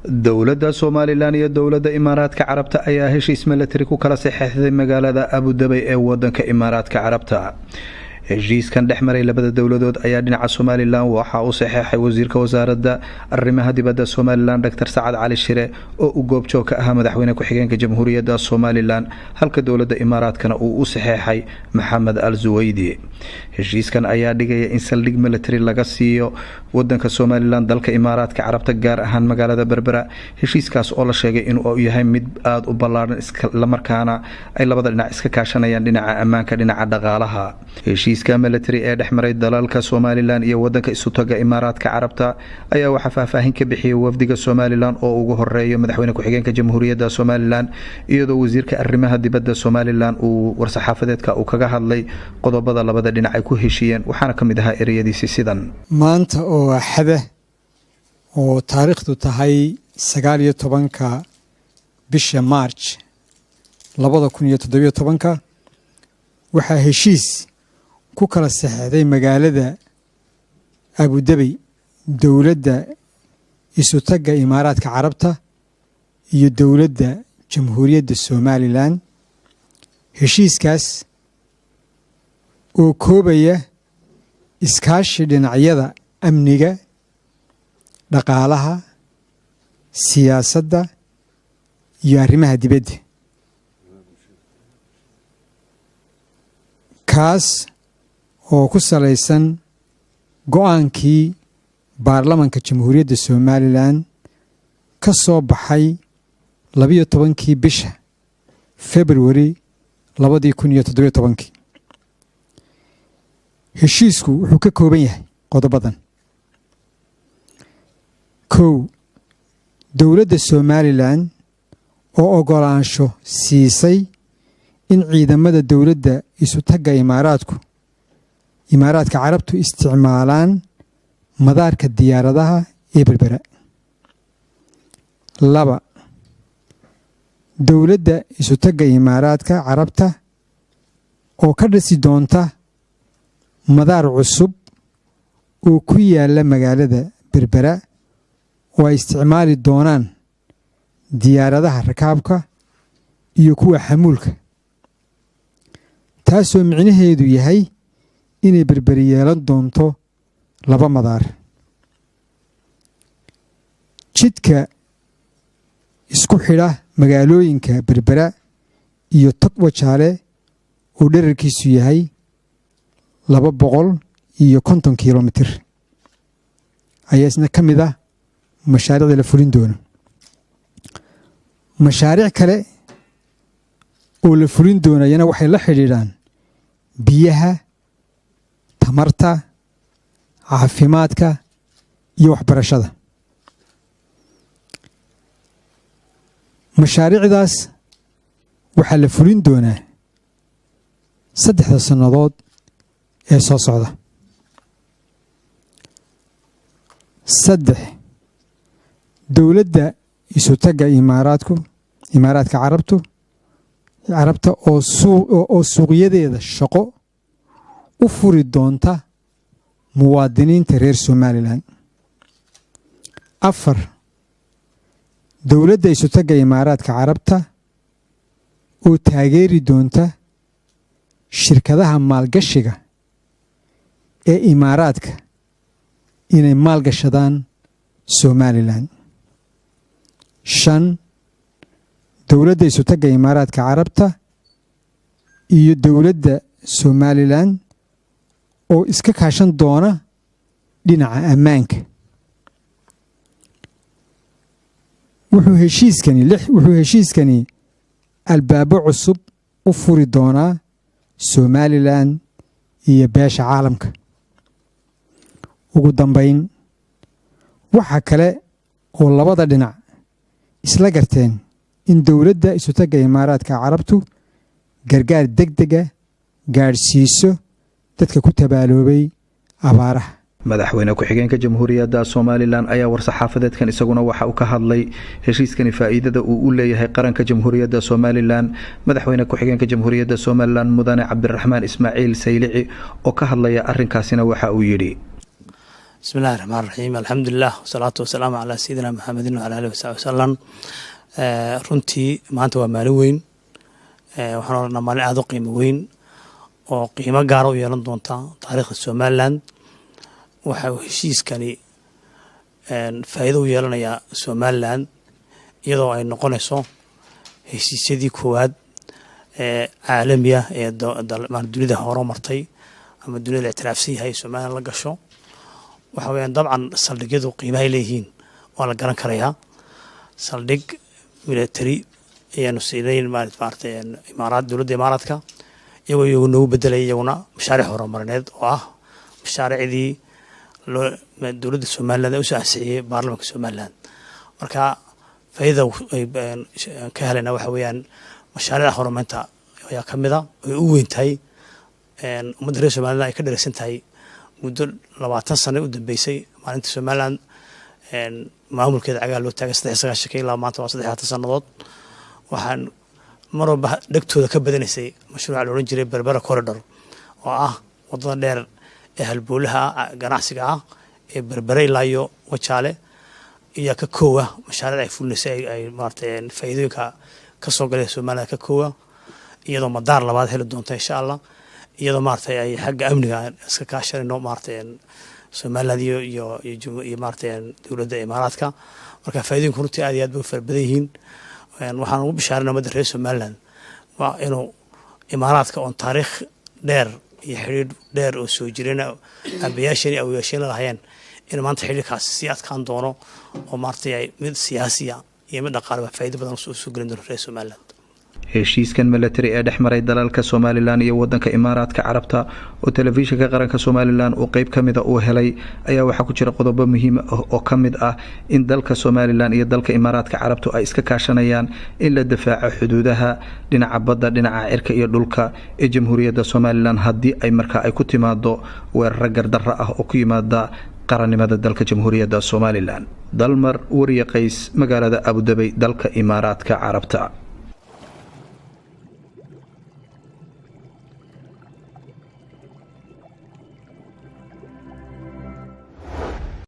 Dowladda Somalilan iyo dowladda Imaaraadka Carabta ayaa heshiis milatari ku kala saxeexday magaalada Abudabay ee wadanka Imaaraadka Carabta. Heshiiskan dhex maray labada dowladood ayaa dhinaca Somalilan waxa uu saxeexay wasiirka wasaaradda arrimaha dibadda Somalilan, Dr Sacad Cali Shire, oo uu goobjoog ka ahaa madaxweyne ku-xigeenka Jamhuuriyadda Somalilan, halka dowladda Imaaraadkana uu u saxeexay Maxamed Al Zuweydi. Heshiiskan ayaa dhigaya in saldhig military laga siiyo wadanka Somalilan dalka Imaaraadka Carabta, gaar ahaan magaalada Berbera. Heshiiskaas oo la sheegay inuu yahay mid aada u ballaadhan, islamarkaana ay labada dhinac iska kaashanayaan dhinaca ammaanka, dhinaca dhaqaalaha. Heshiiska military ee dhexmaray dalalka Somalilan iyo wadanka Isutaga Imaaraadka Carabta ayaa waxaa faahfaahin ka bixiyay wafdiga Somalilan oo ugu horeeyo madaxweyne ku-xigeenka Jamhuuriyadda Somalilan, iyadoo wasiirka arrimaha dibadda Somalilan uu war-saxaafadeedka uu kaga hadlay qodobada labada dhinac ay ku heshiiyeen, waxaana ka mid ahaa ereyadiisi sidan: Maanta oo Axada oo taariikhdu tahay 19-ka bisha March 2017-ka, waxaa heshiis ku kala saxeexday magaalada Abudabey dowladda Isutagga Imaaraadka Carabta iyo dowladda Jamhuuriyadda Somalilan. Heshiiskaas oo koobaya iskaashi dhinacyada amniga, dhaqaalaha, siyaasadda iyo arrimaha dibadda, kaas oo ku salaysan go-aankii baarlamanka Jamhuuriyadda Somalilan ka soo baxay 12-kii bisha Februari 2017-kii. Heshiisku wuxuu ka kooban yahay qodobadan: 1, dowladda Somalilan oo oggolaansho siisay in ciidamada dowladda Isutagga Imaaraadka Carabtu isticmaalaan madaarka diyaaradaha ee Berbera. 2, dowladda Isutagga Imaaraadka Carabta oo ka dhisi doonta madaar cusub oo ku yaala magaalada Berbera oo ay isticmaali doonaan diyaaradaha rakaabka iyo kuwa xamuulka, taasoo micnaheedu yahay inay Berberi yeelan doonto laba madaar. Jidka isku xidha magaalooyinka Berbera iyo Togwajaale oo dherarkiisu yahay 250 kilomitir ayaa isna ka mid ah mashaariicda la fulin doono. Mashaariic kale oo la fulin doonayana waxay la xidhiidhaan biyaha, tamarta, caafimaadka iyo waxbarashada. Mashaariicdaas waxaa la fulin doonaa 3-da sannadood ee soo socda. 3, dowladda Isutagga Imaaraadka Carabta oo suuqyadeeda shaqo u furi doonta muwaadiniinta reer Somalilan. 4, dowladda Isutagga Imaaraadka Carabta oo taageeri doonta shirkadaha maalgashiga ee Imaaraadka inay maalgashadaan Somalilan. 5, dowladda Isutagga Imaaraadka Carabta iyo dowladda Somalilan oo iska kaashan doona dhinaca ammaanka. Wuxuu heshiiskani 6, wuxuu heshiiskani albaabo cusub u furi doonaa Somalilan iyo beesha caalamka. Ugu dambayn, waxa kale oo labada dhinac isla garteen in dowladda Isutagga Imaaraadka Carabtu gargaar deg dega gaadhsiiso dadka ku tabaaloobay abaaraha. Madaxweyne ku-xigeenka Jamhuuriyadda Somalilan ayaa war-saxaafadeedkan isaguna waxa uu ka hadlay heshiiskani faa'iidada uu u leeyahay qaranka Jamhuuriyadda Somalilan. Madaxweyne ku-xigeenka Jamhuuriyadda Somalilan, Mudane Cabdiraxmaan Ismaaciil Saylici, oo ka hadlaya arrinkaasina waxa uu yidhi: Bismi illahi raxmaan raxiim, alxamdulilah, wasalaatu wasalaamu calaa sayidina Maxamedin wacala alihi wasaxbi wasalam. Runtii maanta waa maalin weyn, waxaan odhanaa maalin aada u qiimo weyn oo qiimo gaara u yeelan doonta taariikhda Somaliland. Waxa uu heshiiskani faa'iido u yeelanayaa Somaliland, iyadoo ay noqonayso heshiisyadii koowaad ee caalami ah ee dunida hore martay ama dunida la ictiraafsan yahay Somaliland la gasho. Waxa weyaan dabcan saldhigyadu qiimahay leeyihiin waa la garan karayaa. Saldhig military ayaanu siinay maarata Imaaraad, dowladda Imaaraadka, iyagoo iyagu noogu bedelaya iyaguna mashaariic horumarineed oo ah mashaariicdii loo dowladda Somaliland ee usoo ansixiyey baarlamanka Somaliland. Marka faa'iidada ay ka helayna waxa weeyaan mashaariicda horumarinta ayaa ka mid a ay u weyn tahay ummadda reer Somaliland ay ka dheragsan tahay muddo 20 sano u dambeysay. Maalinta Somaliland maamulkeeda cagaha loo taagay 93-ka ilaa maanta waa 23 sannadood, waxaan mar walba dhegtooda ka badanaysay mashruuca la odhan jiray Berbera Corridor, oo ah waddada dheer ee halboolaha ganacsiga ah ee Berbere ilaa iyo Wajaale, iyaa ka koowa mashaariic ay fulinaysay ay maarata faa'iidooyinka ka soo galay Somaliland ka koowa, iyadoo madaar labaad heli doonta insha Allah, iyadoo maaratay ay xagga amniga iska kaashanayno maaratay Somaliland iyo maaratay dowladda Imaaraadka. Marka faa'iidooyinku runtii aad iyo aad bay u fara badan yihiin. Waxaan ugu bishaarana ummadda reer Somaliland waa inuu Imaaraadka oon taariikh dheer iyo xidhiidh dheer oo soo jireen aabayaasheen iyo awoyaasheen lahayeen in maanta xidhiidhkaasi sii adkaan doono oo maaratay mid siyaasiya iyo mid dhaqaaleba faa'iido badan soo gelin doono reer Somaliland. Heshiiskan milatari ee dhex maray dalalka Somalilan iyo wadanka Imaaraadka Carabta oo telefishinka qaranka Somalilan uu qeyb ka mida uu helay ayaa waxaa ku jira qodobo muhiim ah oo ka mid ah in dalka Somalilan iyo dalka Imaaraadka Carabtu ay iska kaashanayaan in la difaaco xuduudaha dhinaca badda, dhinaca cirka iyo dhulka ee Jamhuuriyadda Somalilan haddii ay markaa ay ku timaado weeraro gardarro ah oo ku yimaada qarannimada dalka Jamhuuriyadda Somalilan. Dalmar Wariye Qays, magaalada Abudabay, dalka Imaaraadka Carabta.